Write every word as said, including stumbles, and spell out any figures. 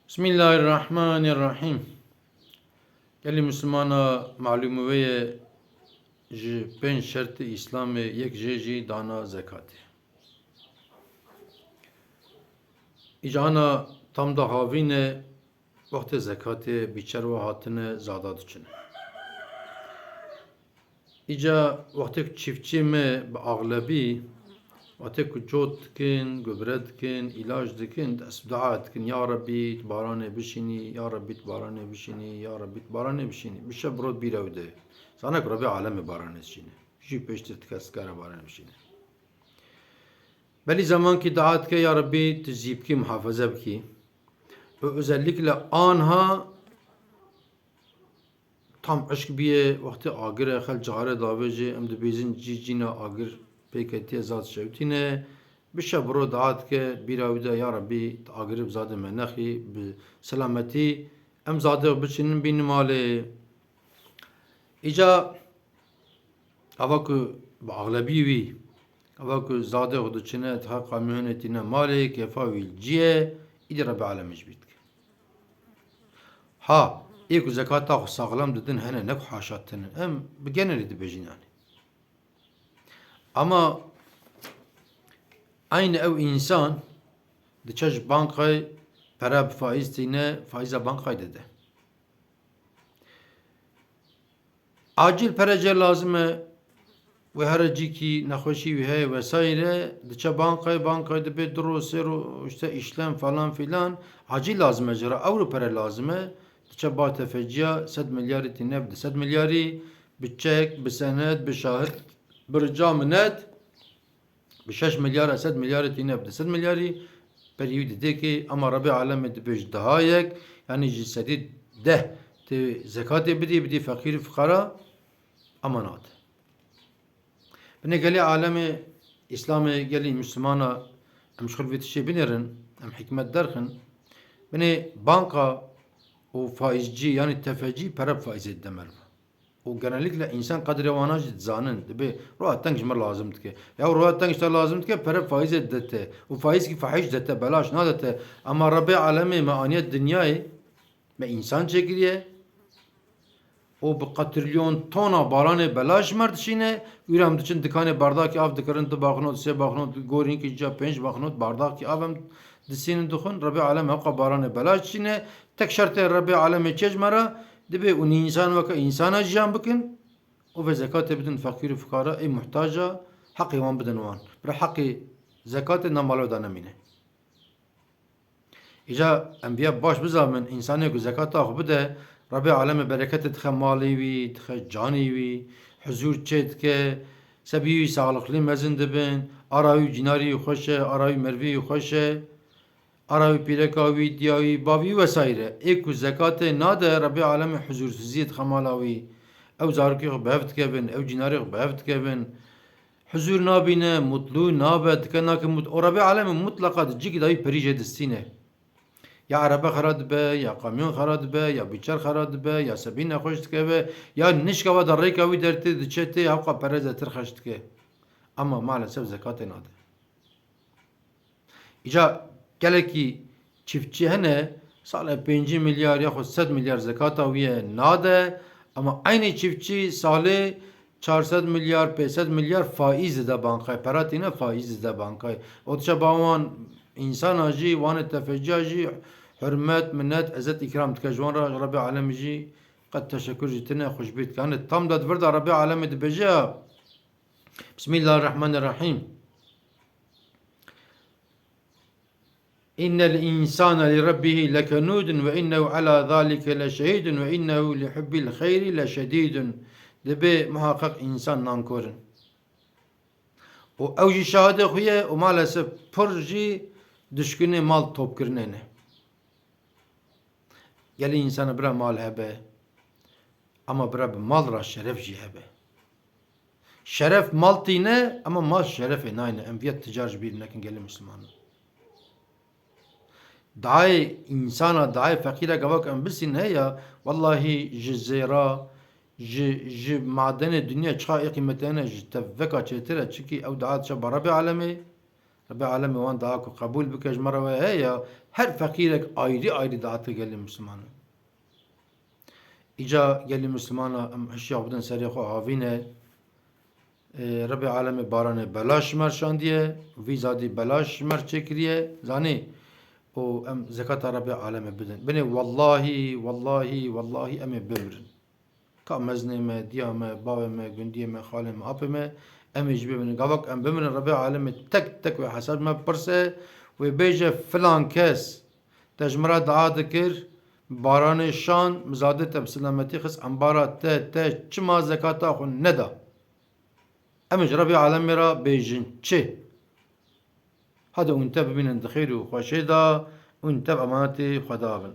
Bismillahirrahmanirrahim. Gelî Mislimana malûm we ye, ji pênc şertê Îslamê yek jê jî dana zekatê. Îcana tam da havîne, wextê zekatê bîçerwa hatine zada diçine. Îca wextê ku çiftçiyê me bi axlebî, wextê ku cot dikin, gubre dikin, îlac dikin, dest bi dua dikin, ya Rebbî tu baranê bişînî, ya Rebbî tu baranê bişînî, ya Rebbî tu baranê bişînî. Bi şev bi roj bîra wî de. Zane ku Rebbê alemê baranê dişîne. Jî pêştir ti kes dikare baranê bişîne. Belî zemankî dua dike, ya Rebbî tu zî bikî, muhafaze bikî. Û özellikle anha tam eşq bîye, wextê agir e, xelk cixare davêjê, em dibêjin cî cîna agir pê ketiye, zad şewtîne. Bi şev bi roj dua dike, bîra wî de, ya Rebbî, tu agirê bi zadê me nexî, bi selametî em zadê xwe biçînin bînin malê. Îca ava ku bi axlebî wî, ava ku zadê xwe diçine, dixe kamyonê tîne malê, kêfa wî li cî ye, îdî Rebbê alemê ji bîr dike. Ha, ê ku zekata xwe saxlem didin hene, ne ku haşa tinin. Em bi genelî dibêjin yanî. Ama eynî ew însan diçe ji bankayê pere bi faîz tîne, faîza bankayê dide. Acîl pere jê lazim e, wê here cîkî nexweşî wî heye vesaire, diçe bankayê, bankayê dibê du roj, sê roj, işte işlem falan filan, acîl lazim e jê re, ewro pere lazim e, diçe ba tefeciya, sed milyarî tîne bi du sed milyarî, bi çek, bi senet, bi şahid, bi rica minet, bi şeş milyar, sed milyarî tîne bi du sed milyarî, perî wî didê kê, ama Rebê alemê dibêj daha yek, yanî ji sedî deh tê zekatê bidî, bidî feqîr û fiqara, ama nade. Binê gelê alemê Îslamê, gelê Mislimana, em ji xwe vê tiştê binêrin, em hikmet derxin. Binê banka û faîzcî, yanî tefecî, pere bi faîzê dide meriva. Û genellikle însan qedrê wana jî dizanin. Dibê roja teng ji me lazim dike. Ya roja teng ji te lazim dike, pere faîzê dide te. Û faîzkî fahîş dide te, belaş nade te. Ema Rebê alemê me aniye dinyayê, me însan çêkiriye. Û bi qetrîlyon tona baranê belaş ji me re dişîne. Wî re em diçin dikanê bardakî av dikirin, du baxnot, sê baxnot, gorînkî ca pênc baxnot bardakî av em disînin dixwin. Rebê alemê hewqa baranê belaş dişîne. Tek şertê Rebê alemê çê ji me re, dibê û nî însan weke însana jiyan bikin û vê zekatê bidin feqîr û fikara, ê muhtac a, heqê wan bidin wan. Bira heqê zekatê na mala wê de nemîne. Îca em viya baş bizanbin, însanê ku zekata xwe bide, Rebê alemê bereketê dixe malê wî, dixe canê wî, huzûr çê dike, sebî wî saxlixlî mezin dibin, ara wî cînarî wî xweş e, ara wî merivî wî xweş e. Ara wî pîreka wî, diya wî, bavî wî wesaîre. Ê ku zekatê nade, Rebê alemê huzûrsiziyê dixe mala wî. Ew zarokê xwe bi hev dikevin, ew cînarê xwe bi hev dikevin. Huzûr nabîne, mutlû nabe, dike nake mut-, û Rebê alemê mutleqa di cîkî de wî perî jê distîne. Ya erebe xera dibe, ya kamyon xera dibe, ya bîçer xera dibe, ya sebî nexweş dikeve, ya nişka ve de rêka wî dertê diçe tê, hewqa pere zêtir xerc dike. Ama maalesef zekatê nade. Îca gelekî çiftçî hene, salê pêncî milyar yaxud sed milyar zekata wî ye nade, ama eynî çiftçî salê çar sed milyar, pênc sed milyar faîz dide bankayê, pera tîne faîz dide bankayê. O diçe ba wan însana jî, wanê tefeciya jî hurmet, minet, ezet, îkram dike ji wan re, Rebê alemê jî qet teşekur jî tine, xweşbî dike. Hani tam da di vir de Rebê alemê dibêje, Bismillahirrahmanirrahîm. İnnel insane li rabbihî lekenûdun ve innehu ala zalike leşehîdun ve innehu li hubbil xeyrî leşedîdun. Dibê muhaqqeq însan nankor in. Û ew jî şahidê xwe ye û maalesef pir jî dişkinê mal topkirinê ne. Gelî însana bira mal hebe, ama bira bi mal re şeref jî hebe. Şeref mal tîne, ama mal şerefê nayne. Em viya ti car ji bîr nekin gelê Mislimanan. Dayê însana, dayê feqîra gava ku em bisînin heya, wellahî ji zêra, ji, ji madenê dinya çiqa ê qîmetê hene, ji teveka çêtir e. Çikî ew dua diçe ba Rebê alemê, Rebê alemê wan dua ku qebûl bike ji me re we heye ya her feqîrek ayrî ayrî dua dike gelê Mislimanan. Îca gelê Mislimana em hişya bidin serê xwe havîne. Ê, Rebê alemê baranê belaş ji me re şandiye, vîza dî belaş ji me re çêkiriye, zanî? Û em zekata Rebê alemê bidin. Binê wellahî, wellahî, wellahî em ê bimirin. Ka mezinê me, diya me, bavê me, gundiyê me, xalê me, apê me, em ê jî bimirin. Gavak em bimirin, Rebê alemê tek tek wê hesab me bipirse, wê bêje filan kes te ji min re dua dikir, baranê şand, mizadê te bi silametî xist embara te, te çima zekata xwe neda? Em ê ji Rebê alemê re bêjin çi? Hadi hûn tev bimînin di xêr û xweşê de, hûn tev emanetê Xweda bin.